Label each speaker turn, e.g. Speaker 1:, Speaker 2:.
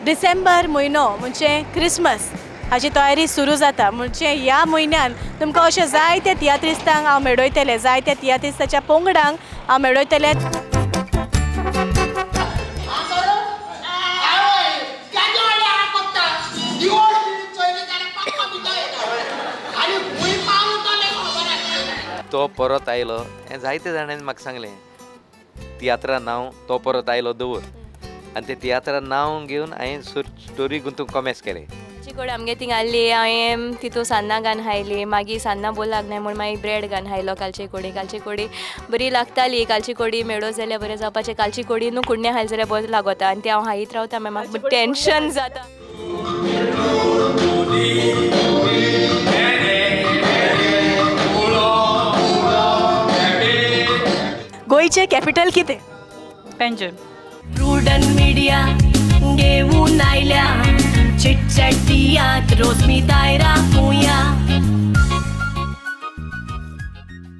Speaker 1: डिसेंबर म्हयनो म्हणजे क्रिसमस हाची तयारी सुरू जाता. म्हणजे ह्या म्हयन्यान तुमकां अशें जायते तियात्रिस्तांक हांव मेळयतलें, जायते तियात्रिस्ताच्या पंगडांक हांव मेळयतलें.
Speaker 2: तो परत आयलो हें जायते जाणांनी म्हाका सांगलें, तियात्रा नांव तो परत आयलो दवर. आनी ते तियात्रा नांव घेवन हांवें स्टोरी गुंतूंक कॉमेस केलें.
Speaker 3: कालची कोडी आमगे थिंग आहली, हांवें तितू सान्नां घालून खायली. मागीर सान्नां बोर लागनाय म्हूण मागीर ब्रेड घालून खायलो. कालची कोडी, कालची कोडी बरी लागताली. कालची कोडी मेळो जाल्यार बरें जावपाचें. कालची कोडी न्हू कुडण्या खायले जाल्यार बरें लागता आनी तें हांव खायत रावता. मागीर म्हाका टेंशन जाता.
Speaker 1: गोंयचें कॅपिटल कितें?
Speaker 4: पेंजून.
Speaker 3: प्रुडंट मिडिया घेऊन आयल्या चिटचॅट तियात्र रोजमिता.